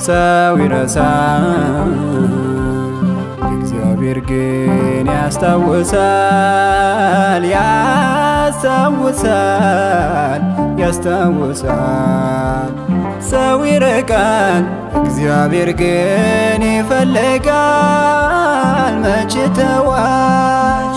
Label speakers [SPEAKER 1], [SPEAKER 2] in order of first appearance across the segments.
[SPEAKER 1] ሰው ይረሳል፣ እግዚአብሔር ግን ያስታውሳል፣ ያስታውሳል፣ ያስታውሳል። ሰው ይርቃል፣ እግዚአብሔር ግን ይፈልጋል። መች ተዋል?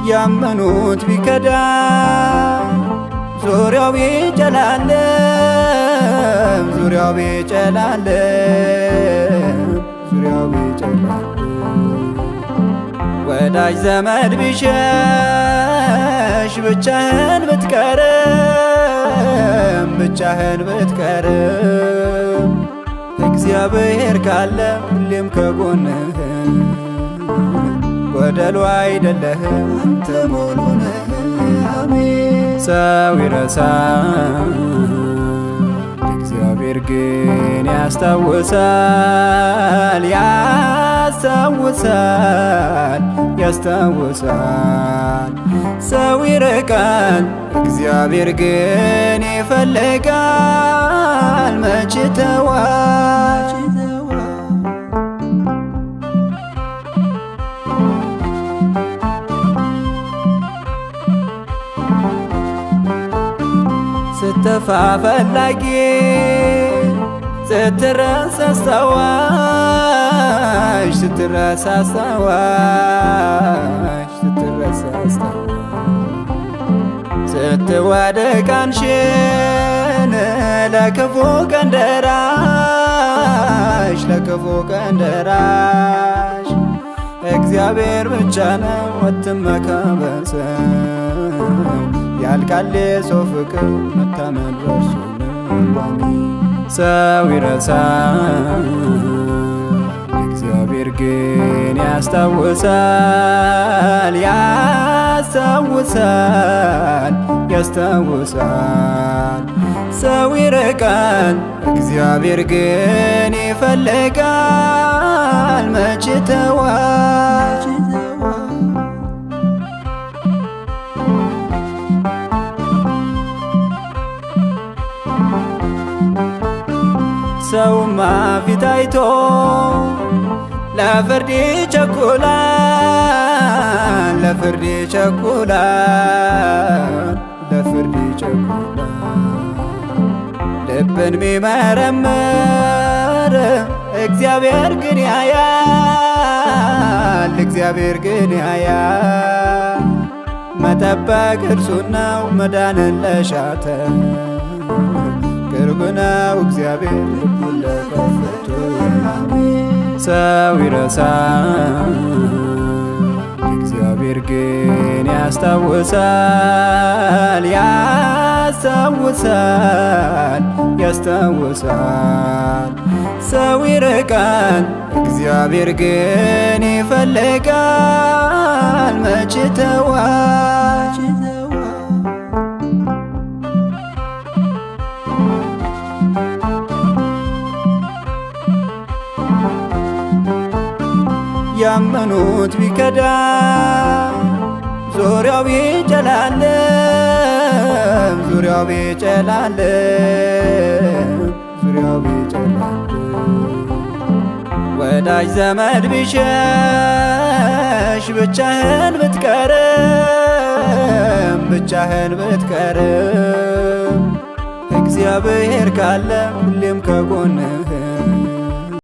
[SPEAKER 1] ያመኑት ቢከዳ ዙሪያው ቢጨላለም፣ ዙሪያው ቢጨላለም፣ ዙሪያው ቢጨላለም፣ ወዳጅ ዘመድ ቢሸሽ ብቻህን ብትቀርም፣ ብቻህን ብትቀርም፣ እግዚአብሔር ካለ ሁሌም ከጎንህ ጎደሎ አይደለህም፣ አንተ ሙሉ ነህ። አሜን። ሰው ይረሳል፣ እግዚአብሔር ግን ያስታውሳል፣ ያስታውሳል፣ ያስታውሳል። ሰው ይርቃል፣ እግዚአብሔር ግን ይፈልጋል። መች ተዋል? ስተፋ ፈላጊ ስትረሳ አስታዋሽ፣ ስትረሳ አስታዋሽ፣ ስትረሳ አስታዋሽ፣ ስትወድቅ አንሺን ለክፉ ቀን ደራሽ፣ ለክፉ ቀን ደራሽ እግዚአብሔር ብቻ ነው፣ አትመካ በሰው፣ ያልቃል የሰው ፍቅር፣ መታመን በእርሱ ነው። ሰው ይረሳል፣ እግዚአብሔር ግን ያስታውሳል፣ ያስታውሳል፣ ያስታውሳል። ሰው ይርቃል፣ እግዚአብሔር ግን ይፈልጋል። መች ተዋል? ሰውማ ፊት አይቶ ለፍርድ ይቸኩላል፣ ለፍርድ ይቸኩላል፣ ለፍርድ ይቸኩላል። ልብን ሚመረምር እግዚአብሔር ግን ያያል፣ እግዚአብሔር ግን ያያል። መጠበቅ እርሱን ነው መዳንን ለሻተ፣ ቅርብ ነው እግዚአብሔር ልቡን ለከፈቱ። ሰው ይረሳል፣ እግዚአብሔር ግን ያስታውሳል፣ ያስታውሳል፣ ያስታውሳል። ሰው ይርቃል፣ እግዚአብሔር ግን ይፈልጋል። መች ተዋል? ያመኑት ቢከዳ ዙሪያው ቢጨላለም፣ ዙሪያው ቢጨላለም፣ ዙሪያው ቢጨላለም፣ ወዳጅ ዘመድ ቢሸሽ ብቻህን ብትቀርም፣ ብቻህን ብትቀርም፣ እግዚአብሔር ካለ ሁሌም ከጎንህ